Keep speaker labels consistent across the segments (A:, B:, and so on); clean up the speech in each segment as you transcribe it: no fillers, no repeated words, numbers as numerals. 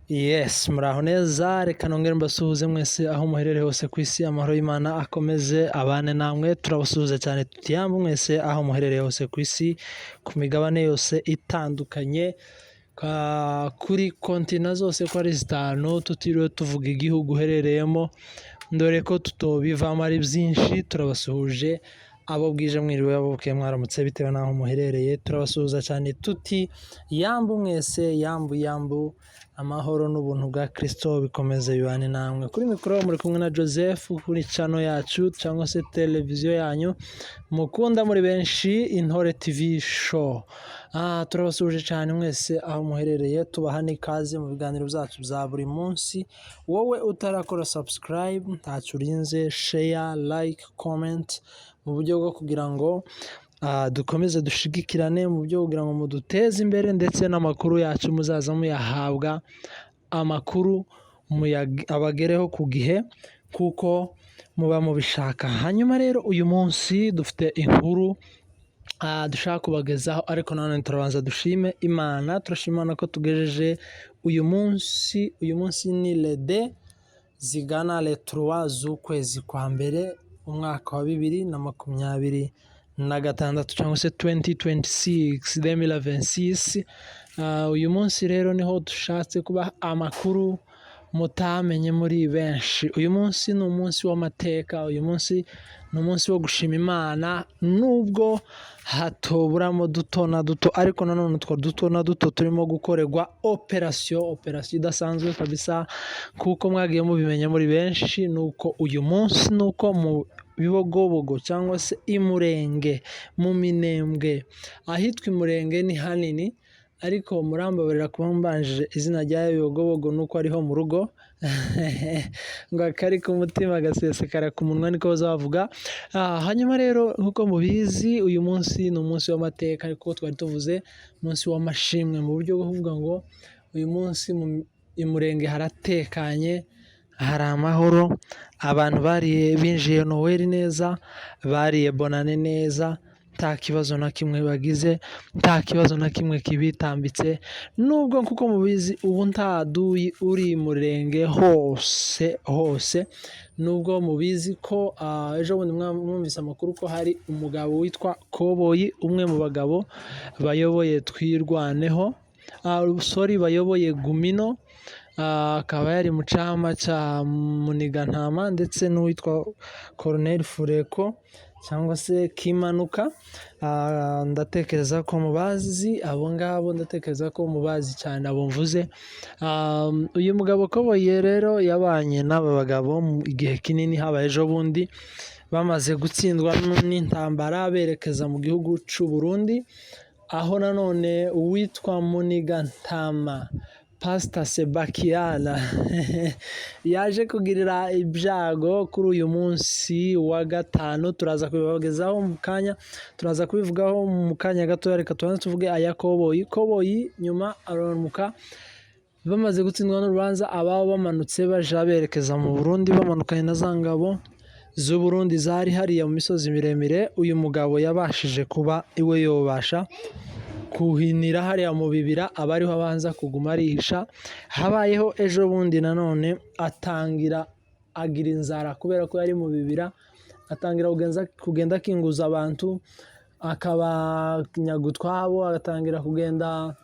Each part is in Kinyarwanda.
A: Yes, muraho neza. Reka nongere mbasuhuze mwese aho muherereye hose ku isi. Amahoro y'Imana akomeze abane namwe. Turabasuhuza cyane, tutiyambu mwese aho muherereye hose ku isi, ku migabane yose itandukanye, kuri kontina zose ko ari zitanu, tutiriwe tuvuga igihugu uherereyemo, dore ko tutobivamo ari byinshi. Turabasuhuje abo bwije, mwiriwe, abo bukeye, mwaramutse, bitewe n'aho muherereye. Turabasuhuza cyane tuti yambu mwese, yambu yambu, amahoro n'ubuntu bwa Kristo bikomeze bibane namwe. Kuri mikoro muri kumwe na Joseph, kuri channel yacu cyangwa se televiziyo yanyu mukunda muri benshi, Intore TV Show. Turabasuhuje cyane mwese aho muherereye, tubaha n'ikaze mu biganiro byacu bya buri munsi. Wowe utarakora subscribe, ntacyo urinze, share, like, comment, mu buryo bwo kugira ngo dukomeze dushigikirane, mu buryo kugira ngo muduteze imbere, ndetse n'amakuru yacu muzaza muyahabwa, amakuru abagereho ku gihe kuko muba mubishaka. Hanyuma rero uyu munsi dufite inkuru dushaka kubagezaho, ariko nanone turabanza dushime Imana. Turashima Imana ko tugejeje uyu munsi. Uyu munsi ni le 2 zigana le 3 z'ukwezi kwa mbere, umwaka wa 2026 cyangwa se 2026, 2026. Uyu munsi rero niho dushatse kubaha amakuru mutamenye muri benshi. Uyu munsi ni umunsi w'amateka, uyu munsi ni umunsi wo gushima Imana, nubwo hatoburamo duto na duto, ariko nanone utwo duto na duto turimo gukorerwa operasiyo, operasiyo idasanzwe kabisa, kuko mwagiye mubimenya muri benshi. Nuko uyu munsi nuko mu Bibogobogo cyangwa se i Murenge, mu Minembwe, ahitwa i Murenge ni hanini, ariko murambabarira kuba mbanjije izina rya Bibogobogo, nuko ariho mu rugo. Ngo akari ku mutima gasesekara ku munwa, niko bazavuga. Hanyuma rero nk'uko mubizi, uyu munsi ni umunsi w'amateka, ariko twari tuvuze umunsi w'amashimwe mu buryo bwo kuvuga ngo uyu munsi i Murenge haratekanye, hari amahoro, abantu bariye, binjiye Noweli neza, bariye Bonane neza, nta kibazo na kimwe bagize, nta kibazo na kimwe kibitambitse, nubwo kuko mubizi ubu nta duyi uri i Murenge hose hose, nubwo mubizi ko ejo bundi mwumvise amakuru ko hari umugabo witwa Koboyi, umwe mu bagabo bayoboye Twirwaneho, sorry, bayoboye Gumino, akaba yari mu cyama cya Munigantama, ndetse n'uwitwa Colonel Fureko cyangwa se Kimanuka. Ndatekereza ko mubazi abo ngabo, ndatekereza ko mubazi cyane abo mvuze. Uyu mugabo Koboyi rero yabanye n'aba bagabo igihe kinini. Habaye ejo bundi bamaze gutsindwa n'intambara berekeza mu gihugu cy'u Burundi, aho nanone uwitwa Munigantama Pasita Sebakiyana yaje kugirira ibyago kuri uyu munsi wa gatanu. Turaza kubibagezaho mu kanya, turaza kubivugaho mu kanya gatoya. Reka tubanze tuvuge aya Koboyi. Koboyi nyuma aramuka bamaze gutsindwa n'urubanza, ababa bamanutse baja berekeza mu Burundi, bamanukanye na za ngabo z'u Burundi zari hariya mu misozi miremire. Uyu mugabo yabashije kuba iwe yobasha kuhinira hariya mu bibira, aba ariho abanza kuguma arihisha. Habayeho ejo bundi nanone atangira agira inzara kubera ko yari mu bibira, atangira kugenda akinguza abantu, akabanyaga utwabo, agatangira kugenda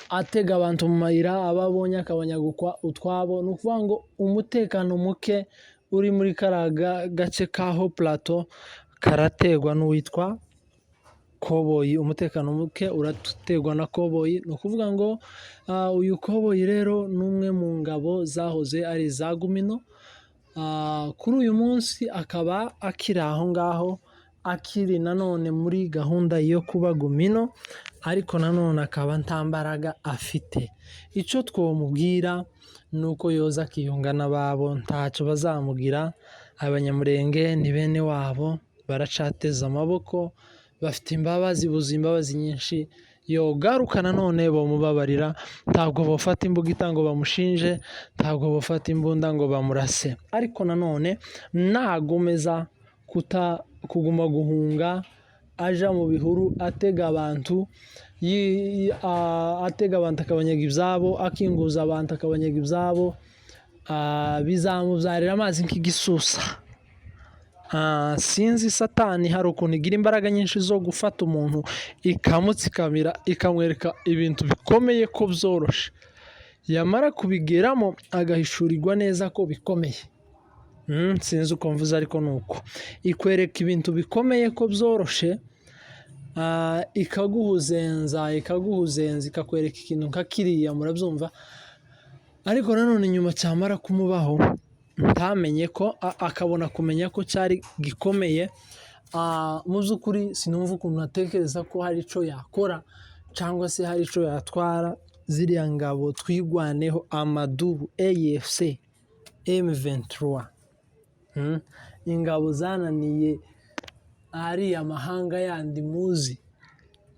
A: atega abantu mu mayira, abo abonye akabanyaga utwabo. Ni ukuvuga ngo umutekano muke uri muri kariya gace ka Haut Plateau karaterwa n'uwitwa Koboyi. Umutekano muke uraterwa na Koboyi. Ni ukuvuga ngo uyu Koboyi rero ni umwe mu ngabo zahoze ari iza Gumino, kuri uyu munsi akaba akiri aho ngaho, akiri nanone muri gahunda yo kuba Gumino, ariko nanone akaba nta mbaraga afite. Icyo twamubwira ni uko yoza akiyunga n'ababo, ntacyo bazamugira. Abanyamurenge ni bene wabo, baracateze amaboko, bafite imbabazi, buzuye imbabazi nyinshi. Yogaruka nanone bamubabarira, ntabwo bafata imbugita ngo bamushinje, ntabwo bafata imbunda ngo bamurase. Ariko nanone nagomeza kuguma guhunga, aja mu bihuru atega abantu, atega abantu akabanyaga ibyabo, akinguza abantu akabanyaga ibyabo, bizamubyarira amazi nk'igisusa. Sinzi, Satani hari ukuntu igira imbaraga nyinshi zo gufata umuntu ikamutsikamira, ikamwereka ibintu bikomeye ko byoroshe, yamara kubigeramo agahishurirwa neza ko bikomeye. Sinzi uko mvuze, ariko ni uko ikwereka ibintu bikomeye ko byoroshe, ikaguhuzenza, ikaguhuzenza, ikakwereka ikintu nka kiriya, murabyumva. Ariko nanone nyuma cyamara kumubaho ntamenye ko akabona kumenya ko cyari gikomeye. Mu by'ukuri sinumva ukuntu atekereza ko hari icyo yakora cyangwa se hari icyo yatwara ziriya ngabo Twirwaneho, amadubu, AFC M23, ingabo zananiye ariya mahanga yandi muzi,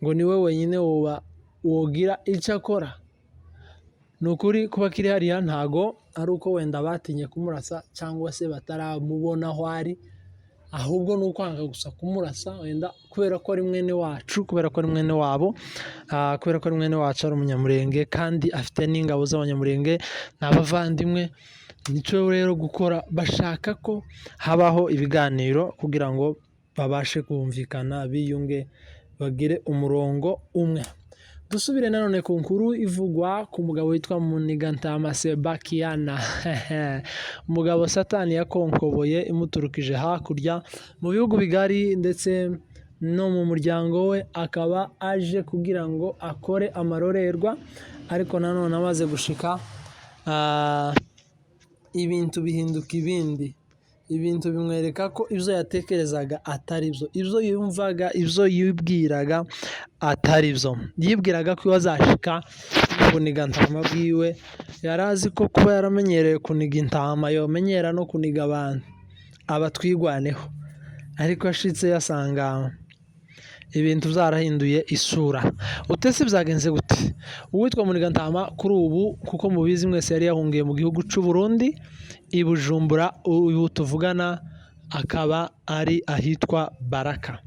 A: ngo niwe wenyine woba wogira icyo akora. Ni ukuri, kuba kiri hariya ntago ari uko wenda batinye kumurasa cyangwa se bataramubona aho ari, ahubwo ni ukwanga gusa kumurasa wenda kubera ko ari mwene wacu, kubera ko ari mwene wabo, kubera ko ari mwene wacu, ari Umunyamurenge kandi afite n'ingabo z'Abanyamurenge, ni abavandimwe. Nicyo rero gukora, bashaka ko habaho ibiganiro kugira ngo babashe kumvikana, biyunge, bagire umurongo umwe. Dusubire nanone ku nkuru ivugwa ku mugabo witwa Munigantama Sebakiyana, umugabo Satani yakonkoboye imuturukije hakurya mu bihugu bigari ndetse no mu muryango we, akaba aje kugira ngo akore amarorerwa. Ariko nanone amaze gushika, ibintu bihinduka ibindi, ibintu bimwereka ko ibyo yatekerezaga atari byo, ibyo yumvaga, ibyo yibwiraga atari byo. Yibwiraga ko iwe azashika kuniga ntama bwiwe, yari azi ko kuba yaramenyereye kuniga intama yomenyera no kuniga abantu aba Twirwaneho, ariko ashitse yasanga ibintu byarahinduye isura. Utese byagenze gute? Uwitwa Munigantama kuri ubu, kuko mubizi mwese, yari yahungiye mu gihugu cy'u Burundi i Bujumbura, ubu tuvugana akaba ari ahitwa Baraka,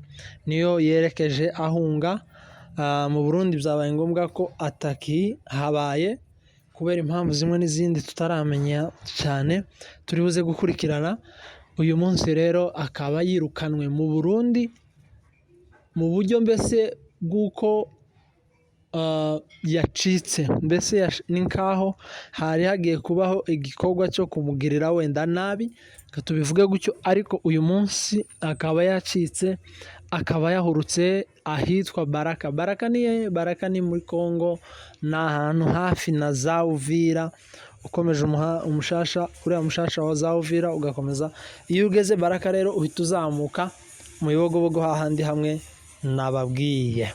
A: niyo yerekeje ahunga. Mu Burundi byabaye ngombwa ko atakihabaye kubera impamvu zimwe n'izindi tutaramenya cyane, turi buze gukurikirana. Uyu munsi rero akaba yirukanwe mu Burundi mu buryo mbese bw'uko yacitse, mbese ni nkaho hari hagiye kubaho igikorwa cyo kumugirira wenda nabi, reka tubivuge gutyo. Ariko uyu munsi akaba yacitse, akaba yahurutse ahitwa Baraka. Baraka ni hehe? Baraka ni muri Congo, ni ahantu hafi na za Uvira. Ukomeje umushasha, uriya mushasha wa za Uvira, ugakomeza, iyo ugeze Baraka rero uhita uzamuka mu Bibogobogo, hahandi hamwe nababwiye.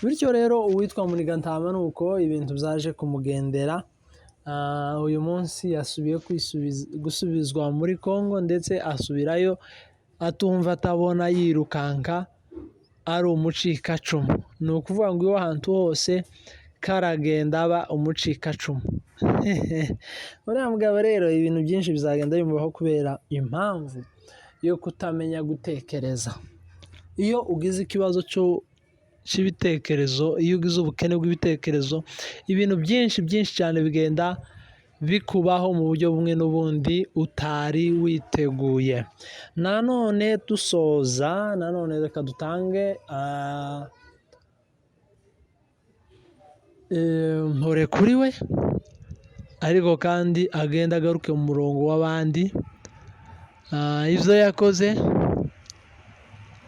A: Bityo rero uwitwa Munigantama ni uko ibintu byaje kumugendera. Uyu munsi yasubiye gusubizwa muri Congo, ndetse asubirayo atumva, atabona, yirukanka ari umucikacumu. Ni ukuvuga ngo iwe ahantu hose karagenda aba umucikacumu. Uriya mugabo rero ibintu byinshi bizagenda bimubaho kubera impamvu yo kutamenya gutekereza. Iyo ugize ikibazo cy'ibitekerezo, iyo ugize ubukene bw'ibitekerezo, ibintu byinshi byinshi cyane bigenda bikubaho mu buryo bumwe n'ubundi utari witeguye. Nanone dusoza, nanone reka dutange mpore kuri we, ariko kandi agende agaruke mu murongo w'abandi. Ibyo yakoze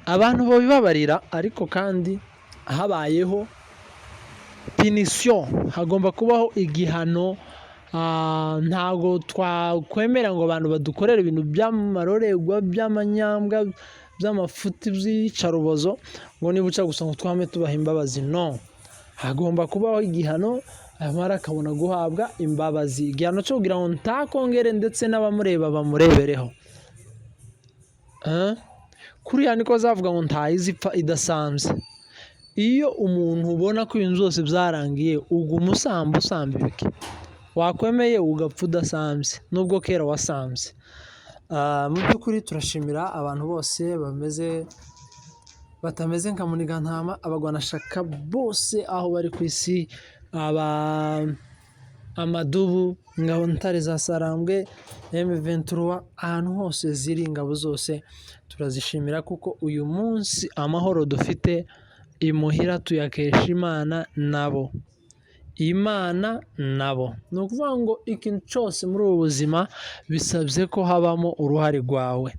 A: abantu babibabarira, ariko kandi habayeho punition, hagomba kubaho igihano. Ntabwo twakwemera ngo abantu badukorere ibintu by'amarorerwa, by'amanyambwa, by'amafuti, by'iyicarubozo, ngo nibuca gusa ngo twame tubaha imbabazi. No, hagomba kubaho igihano, amara akabona guhabwa imbabazi, igihano cyo kugira ngo ntakongere, ndetse n'abamureba bamurebereho. Kuriya niko zavuga ngo ntayizipfa idasanzwe. Iyo umuntu ubona ko ibintu byose byarangiye, uguma usamba, usamba ibiki? Wakwemeye ugapfa udasambye nubwo kera wasambye. Mu by'ukuri turashimira abantu bose bameze Batameze nka Munigantama, abagwanashaka bose aho bari ku isi, aba amadubu, ingabo ntare za Sarambwe, M23, ahantu hose ziri ingabo zose turazishimira, kuko uyu munsi amahoro dufite imuhira tuyakesha Imana nabo. Imana nabo. Ni ukuvuga ngo ikintu cyose muri ubu buzima bisabye ko habamo uruhare rwawe.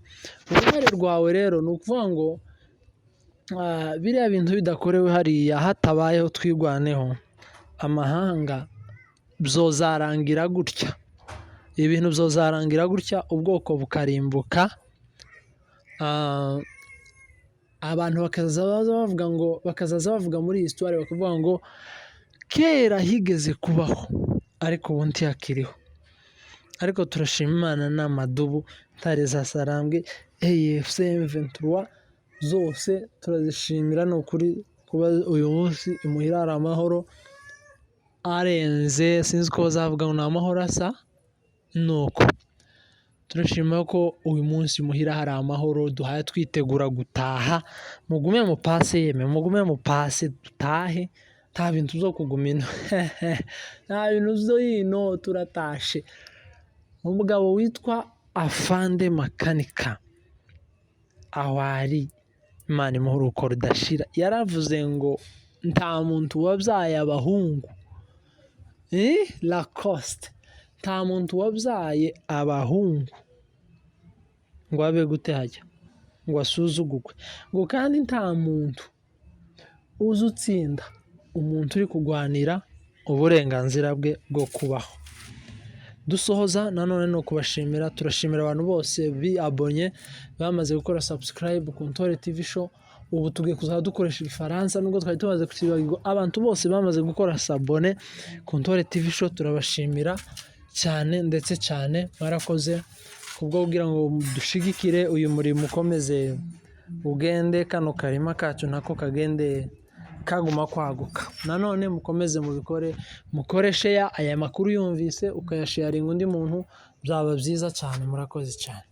A: Uruhare rwawe rero ni ukuvuga ngo biriya bintu bidakorewe hariya, hatabayeho twigwaneho, amahanga byozarangira gutya. Ibintu byozarangira gutya, ubwoko bukarimbuka, abantu bakazaza bavuga ngo, bakazaza bavuga muri iyi histoire bakavuga ngo kera higeze kubaho ariko ubu ntiyakiriho. Ariko turashima Imana n'amadubu, ntare za Sarambwe, AFC M23 zose turazishimira. Ni ukuri kuba uyu munsi imuhira hari amahoro arenze, sinzi ko bazavuga ngo ni amahoro asa nuko. Turashima ko uyu munsi muhira hari amahoro, duhaye twitegura gutaha, mugume mupase yemwe, mugume mupase dutahe, nta bintu byo kuguma ino, nta bintu byo hino, turatashe. Umugabo witwa Afande Makanika aho ari, Imana imuhe uruhuko ridashira, yaravuze ngo nta muntu wabyaye abahungu, Lacoste, nta muntu wabyaye abahungu ngo abe gute hajya, ngo asuzugurwe, ngo kandi nta muntu uzi utsinda umuntu uri kurwanira uburenganzira bwe bwo kubaho. Dusohoza nanone ni ukubashimira, turashimira abantu bose biabonye, bamaze gukora subscribe ku Ntore TV Show. Ubu tugiye kuzajya dukoresha Igifaransa nubwo twari tumaze kukibagirwa. Abantu bose bamaze gukora s'abonner ku Ntore TV Show turabashimira cyane ndetse cyane, mwarakoze kubwo kugira ngo dushigikire uyu murimo ukomeze ugende, kano karima kacu nako kagende kaguma kwaguka. Nanone mukomeze mubikore, mukore share, aya makuru yumvise ukayasharinga undi muntu byaba byiza cyane. Murakoze cyane.